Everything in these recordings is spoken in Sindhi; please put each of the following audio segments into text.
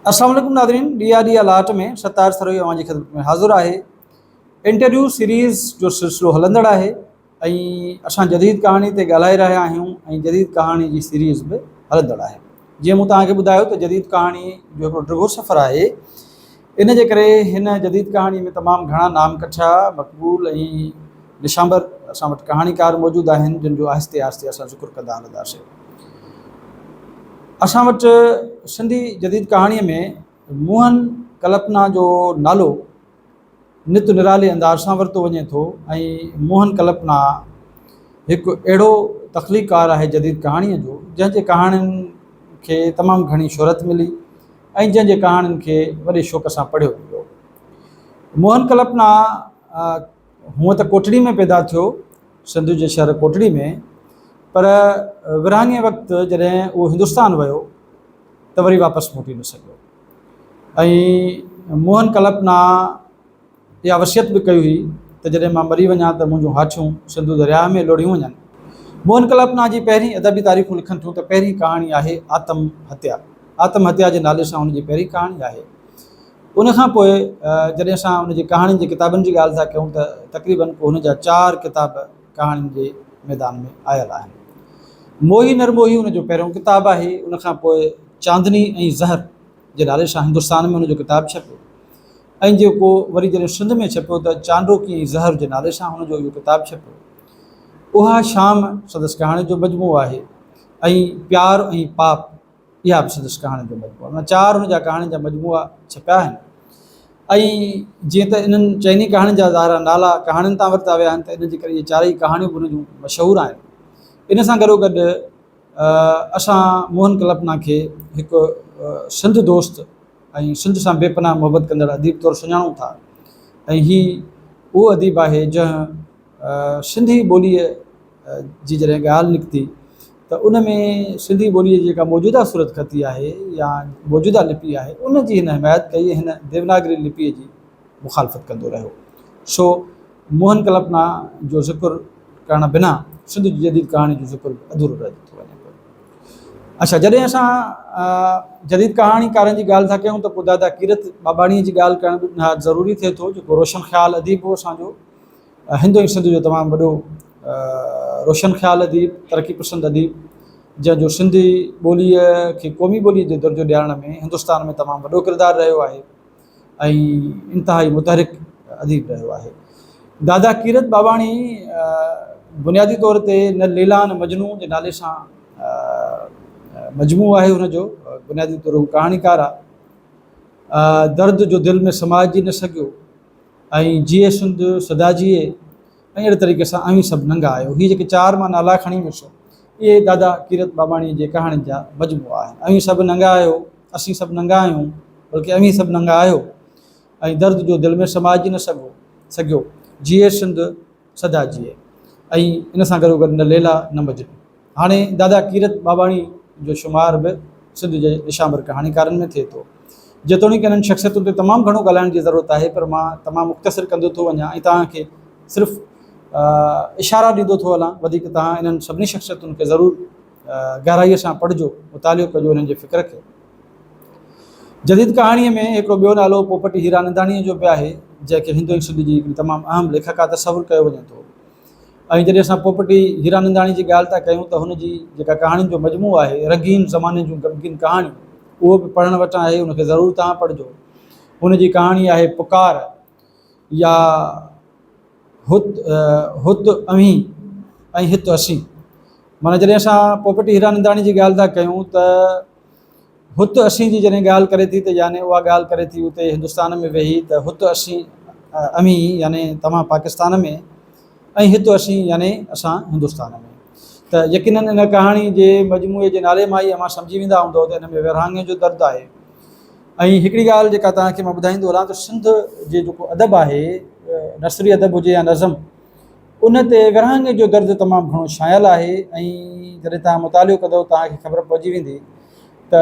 السلام عليڪم ناظرين ڊي آر ڊي الاٽ ۾ ستار سروي اوهان جي خدمت ۾ حاضر آهي. انٽرويو سيريز جو سلسلو هلندڙ آهي ۽ اسان جديد ڪهاڻي تي ڳالهائي رهيا آهيون ۽ جديد ڪهاڻي جي سيريز به هلندڙ آهي. جيئن مون توهان کي ٻڌايو ته جديد ڪهاڻي جو هڪڙو ڊگهو سفر آهي ان جي ڪري هن جديد ڪهاڻي ۾ تمام گهڻا نام ڪٺيا مقبول ۽ نشانبر اسان وٽ ڪهاڻيڪار موجود آهن جن جو آهستي آهستي اسان ذڪر ڪندا هلنداسين. اسان وٽ سنڌي جديد ڪهاڻيء ۾ موهن ڪلپنا جو نالو نت نرالي انداز سان ورتو وڃي ٿو ۽ موهن ڪلپنا هڪ اهڙو تخليقڪار آهي جديد ڪهاڻيء جو جنهن جي ڪهاڻين کي تمام گهڻي شهرت ملي ۽ جنهن جي ڪهاڻين کي وڏي شوق سان پڙهيو ويو. موهن ڪلپنا هونء ته ڪوٽڙي ۾ پيدا ٿيو، سنڌ جي شهر ڪوٽڙي ۾، پر ورهاڱي وقت جڏهن اهو هندستان ويو ته وري واپس موٽي نه سگهيو ۽ موهن ڪلپنا اها وصيت به ڪئي هئي ته جڏهن مان مري وڃان ته منهنجون هاٺيون سنڌو درياهه ۾ لوڙهيون وڃن. موهن ڪلپنا جي پهرين ادبي تاريخون لکن ٿيون ته پهرين ڪهاڻي آهي آتم هتيا. آتم هتيا جي نالي سان هن جي پهرين ڪهاڻي آهي. ان کان پوء جڏهن اسان ان جي ڪهاڻين جي ڪتابن جي ڳالهه ٿا ڪيون ته تقريبن ڪو هن جا چار ڪتاب ڪهاڻين جي ميدان ۾ آيل آهن. موهي نرموهي ان جو پهريون ڪتاب آهي. ان کان پوء چاندني ۽ زهر جي نالي سان هندستان ۾ ان جو ڪتاب ڇپيو ۽ جيڪو وري جڏهن سنڌ ۾ ڇپيو ته چانڊوڪي ۽ زهر جي نالي سان هن جو اهو ڪتاب ڇپيو. اها شام سندس ڪهاڻين جو مجموعو آهي ۽ پيار ۽ پاپ اها به سندس ڪهاڻين جو مجموعو آهي. معنيٰ چار هن جا ڪهاڻين جا مجموعا ڇپيا آهن ۽ جيئن ته انهن چئني ڪهاڻين جا ظاهرا نالا ڪهاڻين تان ورتا ويا آهن ته ان جي ڪري اهي چارئي ڪهاڻيون به هن جون مشهور آهن. ان سان گڏوگڏ اسان موهن ڪلپنا کي هڪ سنڌ دوست ۽ سنڌ سان بي پناهه محبت ڪندڙ اديب طور سڃاڻون ٿا ۽ هي اهو اديب آهي جنهن سنڌي ٻوليء جي جڏهن ڳالهه نڪتي ته ان ۾ سنڌي ٻوليء جي جيڪا موجوده صورتخطي آهي يا موجوده لپي آهي ان جي هن حمايت ڪئي ۽ هن ديوناگري لپيء جي مخالفت ڪندو رهيو. سو موهن ڪلپنا جو ذڪر ڪرڻ بنا سنڌ جي جديد ڪهاڻي جو ذڪر به اڌورو رهجي ٿو وڃي پيو. اڇا جڏهن اسان جديد ڪهاڻيڪارن جي ڳالهه ٿا ڪيون ته پوء دادا ڪيرت ٻاٻاڻيء جي ڳالهه ڪرڻ به نهايت ضروري ٿئي ٿو جيڪو روشن خيال اديب هو اسان جو. هند ۽ سنڌ جو تمام وڏو روشن خيال اديب، ترقي پسند اديب، جنهن جو سنڌي ٻوليء کي قومي ٻوليء جو درجو ڏيارڻ ۾ هندستان ۾ تمام وڏو ڪردار رهيو آهي ۽ انتهائي متحرڪ اديب رهيو آهي. دادا ڪيرت ٻاٻاڻي بنيادي طور تي نه ليلان مجنون جي نالي سان مجموعو آهي هن جو، بنيادي طور هو ڪهاڻيڪار آهي. درد جو دل ۾ سمائجي نه سگهيو. ۽ جيئي سنڌ سدا جيئي ۽ اهڙي طريقي سان اوهين سڀ ننگا آهيو. هي جيڪي چار مان نالا کڻي ويس، اهي دادا ڪيرت ٻاٻاڻيء جي ڪهاڻين جا مجموعا آهن. اوهين سڀ ننگا آهيو، اسين سڀ ننگا آهيون، بلڪه اوهين سڀ ننگا آهيو ۽ درد جو دل ۾ سمائجي نه سگهو، سگهيو. جيئي سنڌ سدا جيئي ۽ ان سان گڏوگڏ نه ليلا نه مجنون. هاڻي دادا ڪيرت ٻاٻاڻي جو شمار به سنڌ جي نشانبر ڪهاڻيڪارن ۾ ٿئي ٿو. جيتوڻيڪ انهن شخصيتن تي تمام گهڻو ڳالهائڻ جي ضرورت آهي پر مان تمام مختصر ڪندو ٿو وڃان ۽ توهان کي صرف اشارا ڏيندو ٿو هلان وڌيڪ توهان انهن سڀني شخصيتن کي ضرور گهرائيء سان پڙهجو، مطالعو ڪجو انهن جي فڪر کي. جديد ڪهاڻيء ۾ هڪڙو ٻيو نالو پوپٽي هيراننداڻيء جو به آهي جنهن کي هند ۽ سنڌ جي هڪڙي تمام اهم ليکڪا تصور ڪيو وڃي ٿو. ۽ جڏهن اسان پوپٽي هيراننداڻي جي ڳالهه ٿا ڪيون ته هن جي جيڪا ڪهاڻين جو مجموعو آهي رنگين زماني جون غمگين ڪهاڻيون اهو به پڙهڻ وٽان آهي ان کي ضرور توهان پڙهجو. هن جي ڪهاڻي آهي پڪار يا هت هت اوهين ۽ هت اسين. معنيٰ جڏهن اسان پوپٽي هيراننداڻي جي ڳالهه ٿا ڪيون ته هت اسين جي جڏهن ڳالهه ڪري ٿي ته يعني اها ڳالهه ڪري ٿي اتي هندستان ۾ ويهي ته هت اسين اوهين يعني توهان پاڪستان ۾ ۽ هت اسين يعني اسان هندستان ۾ ته يقينن ان ڪهاڻي جي مجموعي جي نالي مان ئي اوهان سمجهي ويندا هوندؤ ته ان ۾ ورهاڱي جو درد آهي ۽ هڪڙي ڳالهه جيڪا توهان کي مان ٻڌائيندو هلان ته سنڌ جي جيڪو ادب آهي نثري ادب هجي يا نظم ان تي ورهاڱي جو درد تمام گهڻو ڇانيل آهي ۽ جڏهن توهان مطالعو ڪندؤ توهان کي خبر پئجي ويندي ته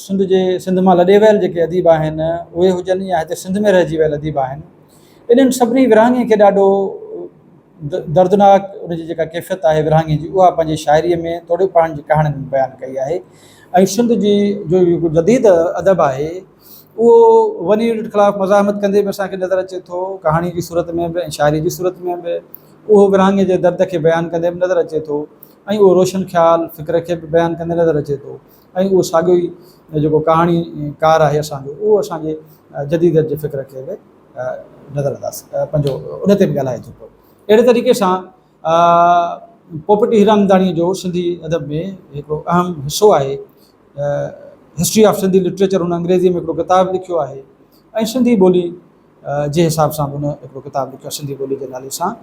سنڌ جي سنڌ مان لڏي ويل جيڪي اديب آهن اهي هجن يا هتي سنڌ ۾ رهجي ويل اديب آهن انهن سڀني ورهاڱي کي ڏاڍو دردناڪ ان جي جيڪا ڪيفيت آهي ورهاڱي جي اها پنهنجي شاعريء ۾ توڙي پنهنجي ڪهاڻين ۾ بيان ڪئي آهي ۽ سنڌ جي جو جيڪو جديد ادب آهي اهو ون يونٽ خلاف مزاحمت ڪندي به اسان کي نظر اچي ٿو ڪهاڻي جي صورت ۾ به ۽ شاعري جي صورت ۾ به اهو ورهاڱي جي درد کي بيان ڪندي به نظر اچي ٿو ۽ اهو روشن خيال فڪر کي به بيان ڪندي نظر اچي ٿو ۽ اهو ساڳيو ئي جيڪو ڪهاڻي ڪار آهي اسان جو اهو اسان جي جديديت جي فڪر کي به نظر انداز پنهنجو ان تي به ڳالهائي ٿو پيو. اهڙي طريقي سان پوپٽي هيراننداڻيء جو سنڌي ادب ۾ هڪڙو اهم حصو آهي. هسٽري آف سنڌي لٽريچر هن انگريزيء ۾ هڪڙو ڪتاب لکيو آهي ۽ سنڌي ٻولي جي حساب سان به هن هڪڙو ڪتاب لکيو آهي سنڌي ٻولي جي نالي سان.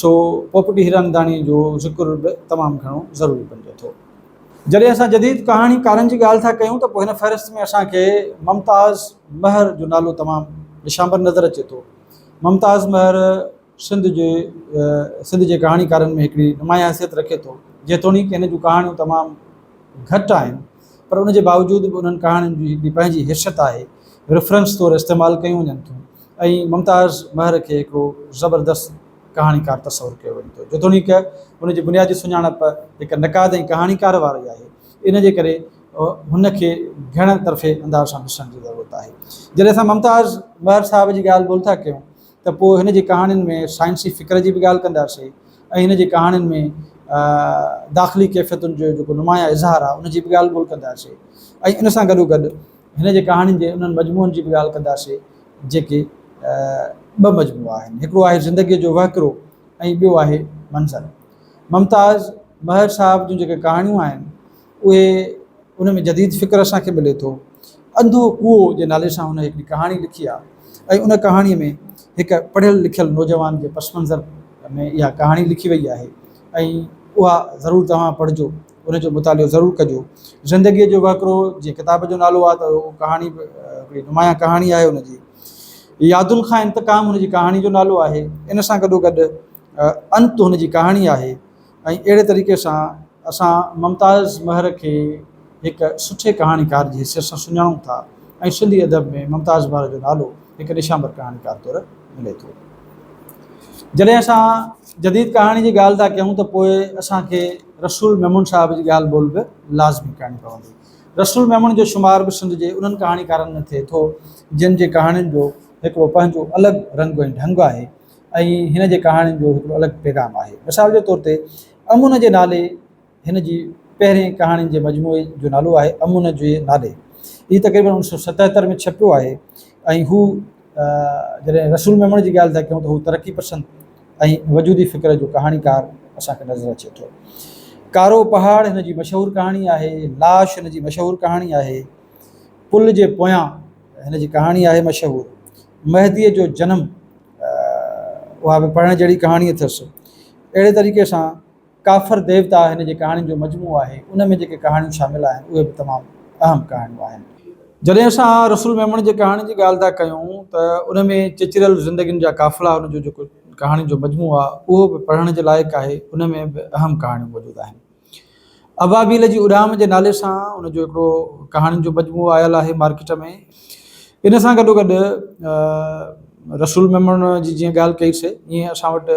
سو پوپٽي هيراننداڻيء جو ذڪر به تمام گهڻو ضروري بنجي ٿو. جڏهن اسان جديد ڪهاڻيڪارن جي ڳالهه ٿا ڪيون ته پوء هن فهرست ۾ اسان کي ممتاز مهر جو نالو تمام نشانبر نظر اچي ٿو. ممتاز مهر سنڌ جي سنڌ جي ڪهاڻيڪارن ۾ هڪڙي نمايان حيثيت رکي ٿو. جيتوڻيڪ هن جون ڪهاڻيون تمام گهٽ آهن پر ان جي باوجود به انهن ڪهاڻين جي هڪڙي پنهنجي حيثيت آهي. ريفرنس طور استعمال ڪيون وڃن ٿيون ۽ ممتاز مهر کي هڪڙو زبردست ڪهاڻيڪار تصور ڪيو وڃي ٿو. جيتوڻيڪ هن جي بنيادي سڃاڻپ هڪ نقاد ۽ ڪهاڻيڪار واري آهي، ان جي ڪري هن کي گهڻ طرفي انداز سان ڏسڻ جي ضرورت آهي. جڏهن اسان ممتاز مهر صاحب جي ڳالهه ٻولهه ٿا ڪيون ته پوء هن جي ڪهاڻين ۾ سائنسي فڪر جي به ڳالهه ڪنداسين ۽ هن جي ڪهاڻين ۾ داخلي ڪيفيتن جو جيڪو نمايان اظهار آهي ان جي به ڳالهه ٻولهه ڪنداسين ۽ ان سان گڏوگڏ هن جي ڪهاڻين جي انهن مجموعن جي به ڳالهه ڪنداسين جيڪي ٻه مجموعا آهن، هڪڙو آهي زندگيء جو وهڪرو ۽ ٻيو آهي منظر. ممتاز مهر صاحب جون جيڪي ڪهاڻيون آهن، اهي ان ۾ جديد فڪر اسان کي ملي ٿو. انڌو ڪوئو جي نالي سان هن هڪڙي ڪهاڻي لکي آهي ۽ ان ڪهاڻيء ۾ هڪ پڙهيل لکيل نوجوان جي پس منظر ۾ اها ڪهاڻي لکي وئي آهي ۽ اها ضرور توهان پڙهجو. ان جو مطالعو ضرور ڪجو. زندگيء جو وهڪرو جيئن ڪتاب جو نالو آهي ته اهو ڪهاڻي به هڪڙي نمايان ڪهاڻي آهي ان جي. يادن کان انتقام هن جي ڪهاڻي جو نالو آهي. ان سان گڏو گڏ انت هن جي ڪهاڻي آهي ۽ اهڙي طريقي سان اسان ممتاز مهر کي هڪ سٺي ڪهاڻيڪار جي حيثيت سان سڃاڻون ٿا ۽ سنڌي ادب ۾ ممتاز مهر جو نالو هڪ نشانبر ڪهاڻيڪار طور ملي ٿو. جڏهن اسان جديد ڪهاڻي جي ڳالهه ٿا ڪيون ته پوء اسان کي رسول ميمڻ صاحب جي ڳالهه ٻولهه به لازمي ڪرڻي پوندي. رسول ميمڻ جو شمار به سنڌ جي انهن ڪهاڻيڪارن ۾ ٿئي ٿو، جن جي ڪهاڻين جو هڪڙو پنهنجو الڳ رنگ ۽ ڍنگ آهي ۽ هن جي ڪهاڻين جو هڪڙو الڳ پيغام آهي. مثال جي طور تي امن جي نالي هن جي پهرين ڪهاڻين جي مجموعي جو نالو آهي امن جي نالي. هي تقريبن اڻ سو ستهتر ۾ ڇپيو آهي ۽ هو جڏهن رسول ميمڻ جي ڳالهه ٿا ڪيون ته هو ترقي پسند ۽ وجودي فڪر جو ڪهاڻيڪار اسان کي نظر اچي ٿو. ڪارو پهاڙ هن جي مشهور ڪهاڻي آهي، لاش هن جي مشهور ڪهاڻي آهي، پل جي پويان هن جي ڪهاڻي آهي مشهور، مهديء جو جنم اها به پڙهڻ جهڙي ڪهاڻي اٿس. اهڙي طريقي سان ڪافر ديوتا هن جي ڪهاڻين جو مجموعو آهي، ان ۾ جيڪي ڪهاڻيون شامل آهن، اهي به تمام اهم ڪهاڻيون آهن. جڏهن اسان رسول ميمڻ جي ڪهاڻين جي ڳالهه ٿا ڪيون ته ان ۾ چچريل زندگين جا قافلا ان جو جيڪو ڪهاڻين جو مجموعو آهي، اهو به پڙهڻ جي لائق آهي، ان ۾ به اهم ڪهاڻيون موجود آهن. ابابيل جي اڏام جي نالي سان ان جو هڪڙو ڪهاڻين جو مجموعو آيل آهي مارڪيٽ ۾. ان سان گڏوگڏ رسول ميمڻ جي جيئن ڳالهه ڪئي سي ائين اسان وٽ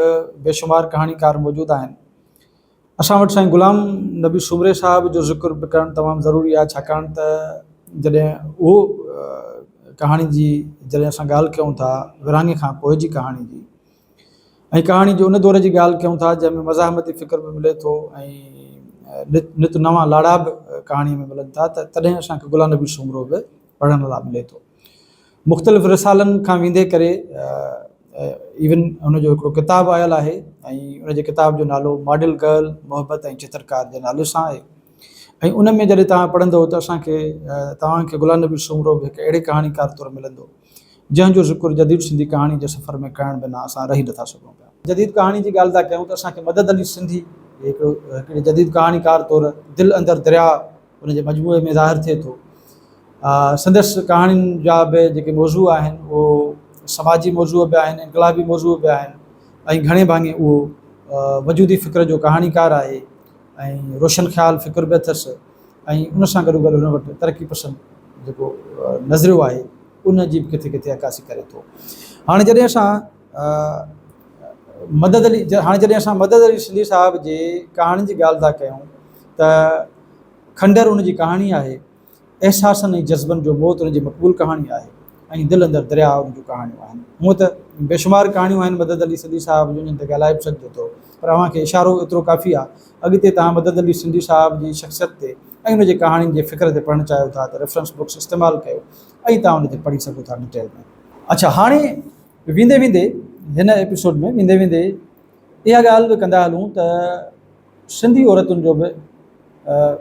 بيشمار ڪهاڻيڪار موجود آهن. اسان وٽ سائين غلام نبي سومري صاحب جو ذڪر به ڪرڻ تمام ضروري آهي ڇاڪاڻ ته جڏهن اهو ڪهاڻي جي جڏهن اسان ڳالهه ڪيون ٿا ورهاڱي کان پوء جي ڪهاڻي جي ۽ ڪهاڻي جي ان دور جي ڳالهه ڪيون ٿا جنهن ۾ مزاحمتي فڪر به ملي ٿو ۽ نت نوان لاڙا به ڪهاڻي ۾ ملن ٿا ته تڏهن اسان کي غلام نبي سومرو به پڙهڻ لاء ملي ٿو. مختلف رسالن کان ويندي ڪري ايون هن جو هڪڙو ڪتاب آيل آهي ۽ ان جي ڪتاب جو نالو ماڊل گرل محبت ۽ چترڪار جي نالي سان آهي ۽ ان ۾ جڏهن توهان پڙهندو ته اسان کي توهان کي غلام نبي سومرو به هڪ اهڙي ڪهاڻيڪار طور ملندو جنهن جو ذڪر جديد سنڌي ڪهاڻي جي سفر ۾ ڪرڻ بنا اسان رهي نٿا سگهون پيا. جديد ڪهاڻي جي ڳالهه ٿا ڪيون ته اسان کي مدد علي سنڌي هڪڙو هڪڙي جديد ڪهاڻيڪار طور دل اندر درياء ان جي مجموعي ۾ ظاهر ٿئي ٿو. سندس ڪهاڻين جا به جيڪي موضوع آهن اهو سماجي موضوع به آهن، انقلابي موضوع به آهن ۽ گهڻي ڀاڱي اهو وجودي فڪر جو ڪهاڻيڪار آهي ۽ روشن خيال فڪر به اٿس ۽ ان سان گڏوگڏ هن وٽ ترقي پسند جيڪو نظريو آهي ان جي به ڪٿي ڪٿي عڪاسي ڪري ٿو. هاڻي جڏهن اسان مدد علي هاڻي جڏهن اسان مدد علي سنڌي صاحب جي ڪهاڻين جي ڳالهه ٿا ڪيون ته کنڊر ان جي ڪهاڻي آهي، احساسن ۽ جذبن جو موت ان جي مقبول ڪهاڻي آهي ۽ دل اندر درياء ان جون ڪهاڻيون آهن. هونء ته بيشمار ڪهاڻيون آهن مدد علي سنڌي صاحب جون جن تي ڳالهائي به سگهجي ٿو پر اوهان کي اشارو ايترو ڪافي آهي. اڳتي توهان مدد علي سنڌي صاحب جي شخصيت تي ۽ ان جي ڪهاڻين جي فڪر تي پڙهڻ چاهيو ٿا ته ريفرنس بڪس استعمال ڪيو ۽ توهان ان تي پڙهي سگهو ٿا ڊيٽيل ۾. اڇا هاڻي ويندي ويندي هن ايپيسوڊ ۾ ويندي ويندي اها ڳالهه به ڪندا هلون ته سنڌي عورتن جو به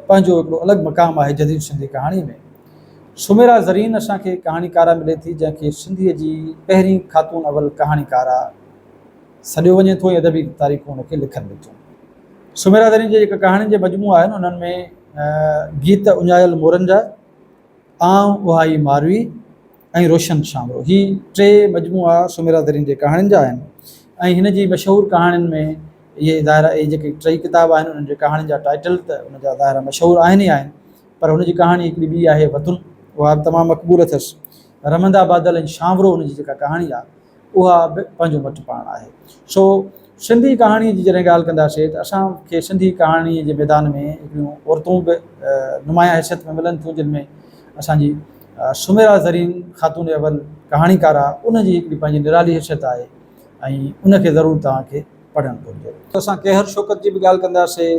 پنهنجو هڪڙو الڳ مقام آهي جديد سنڌي ڪهاڻي ۾ سميرا زرين اسان کي ڪهاڻيڪارا ملي ٿي جنهن کي سنڌيء جي پهرين خاتون اول ڪهاڻيڪارا سڏيو وڃي ٿو ۽ ادبي تاريخون ان کي لکن به ٿيون سميرا زرين جي جيڪا ڪهاڻين جي مجموعا آهن انهن ۾ گيت اڃايل مورن جا آئون اها ئي ماروي ۽ روشن شامرو هي ٽي مجموعا سميرا زرين جي ڪهاڻين جا آهن ۽ هن جي مشهور ڪهاڻين ۾ اهي ظاهر اهي جيڪي ٽئي ڪتاب آهن انهن جي ڪهاڻين جا ٽائيٽل ته ان جا ظاهر مشهور آهن ئي آهن پر هن جي ڪهاڻي هڪڙي ٻي آهي وطن اها به تمام مقبول اٿس رمندا بادل ۽ شانورو هن جي جيڪا ڪهاڻي آهي اها به پنهنجو مٽ پاڻ آهي. سو سنڌي ڪهاڻيء جي جڏهن ڳالهه ڪنداسين ته اسان کي سنڌي ڪهاڻيء جي ميدان ۾ هڪڙيون عورتون به نمايان حيثيت ۾ ملن ٿيون جن ۾ اسان جي سميرا زرين خاتون اول ڪهاڻيڪاره ان جي هڪڙي پنهنجي نرالي حيثيت آهي ۽ ان کي ضرور توهان کي پڙهڻ گهرجي. اسان ڪيهر شوڪت جي به ڳالهه ڪنداسين،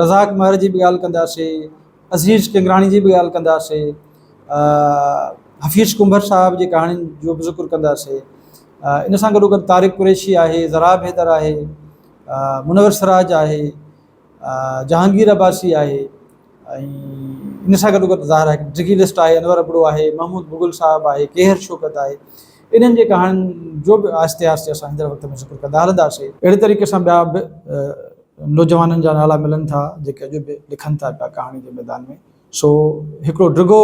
رزاق مهر جي به ڳالهه ڪنداسين، عزيز ڪنگراڻي جي به ڳالهه ڪنداسين، حفيظ ڪنڀر صاحب جي ڪهاڻين جو به ذڪر ڪنداسين. ان سان گڏوگڏ طارق قريشي آهي، ضراب حيدر آهي، منور سراج آهي، جهانگير عباسي آهي ۽ ان سان گڏوگڏ ظاهر آهي ڊگهي لسٽ آهي، انور ابڙو آهي، محمود مغل صاحب آهي، ڪيهر شوڪت آهي. انهن جي ڪهاڻين جو به آهستي آهستي اسان ايندڙ وقت ۾ ذڪر ڪندا هلنداسين. اهڙي طريقي سان ٻيا به نوجوانن جا نالا ملن ٿا جيڪي اڄ به لکن ٿا پيا ڪهاڻي جي ميدان ۾. سو هڪڙو ڊگهو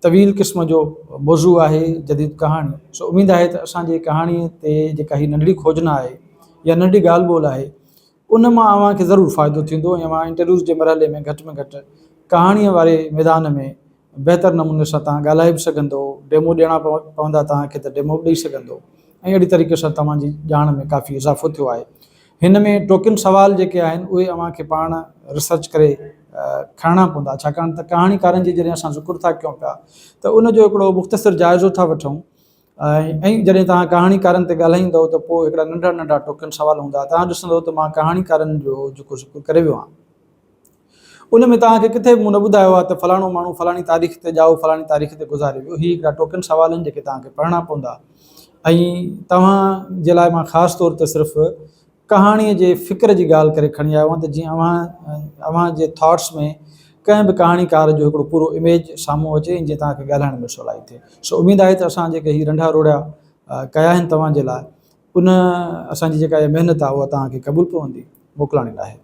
طويل قسم جو موضوع آهي جديد ڪهاڻي. سو اميد آهي ته اسان جي ڪهاڻي تي جيڪا هي ننڍڙي کوجنا آهي يا ننڍڙي ڳالهه ٻولهه آهي ان مان اوهان کي ضرور فائدو ٿيندو ۽ اوهان انٽرويوز جي مرحلي ۾ گهٽ ۾ گهٽ ڪهاڻيء واري ميدان ۾ بهتر نموني سان توهان ڳالهائي به سگهندو، ڊيمو ڏيڻا پوندا توهان کي ته ڊيمو به ڏئي سگهندو ۽ اهڙي طريقي سان توهان جي ڄاڻ ۾ ڪافي اضافو ٿيو آهي. هن ۾ ٽوڪن سوال جيڪي آهن اهي اوهان کي پاڻ ريسرچ ڪري کڻڻا پوندا ڇاڪاڻ ته ڪهاڻيڪارن جي جڏهن اسان ذڪر ٿا ڪيون پيا ته ان جو هڪڙو مختصر جائزو ٿا وٺون ۽ جڏهن توهان ڪهاڻيڪارن تي ڳالهائيندو ته پوء هڪڙا ننڍا ننڍا ٽوڪن سوال هوندا توهان ڏسندو ته مان ڪهاڻيڪارن جو جيڪو ذڪر ڪري ويو آهيان ان ۾ توهان کي ڪٿي به مون نه ٻڌايو آهي ته فلاڻو ماڻهو فلاڻي تاريخ تي ڄائو فلاڻي تاريخ تي گذاري ويو. هي هڪڙا ٽوڪن سوال آهن جيڪي توهان کي پڙهڻا پوندا ۽ توهان جي لاء مان خاص طور تي صرف ڪهاڻيء جي فڪر جي ڳالهه ڪري کڻي آيو آهيان ته جيئن اوهان اوهان جي ٿاٽس ۾ ڪنهن به ڪهاڻيڪار جو هڪڙو پورو اميج سامهون اچي ۽ جيئن توهان کي ڳالهائڻ ۾ سولائي ٿئي. سو اميد آهي ته اسان جيڪي هي رنڍا روڙيا ڪيا آهن توهان جي لاء ان اسان جي جيڪا اها محنت آهي اها توهان کي قبول پوندي. موڪلاڻي ناهي.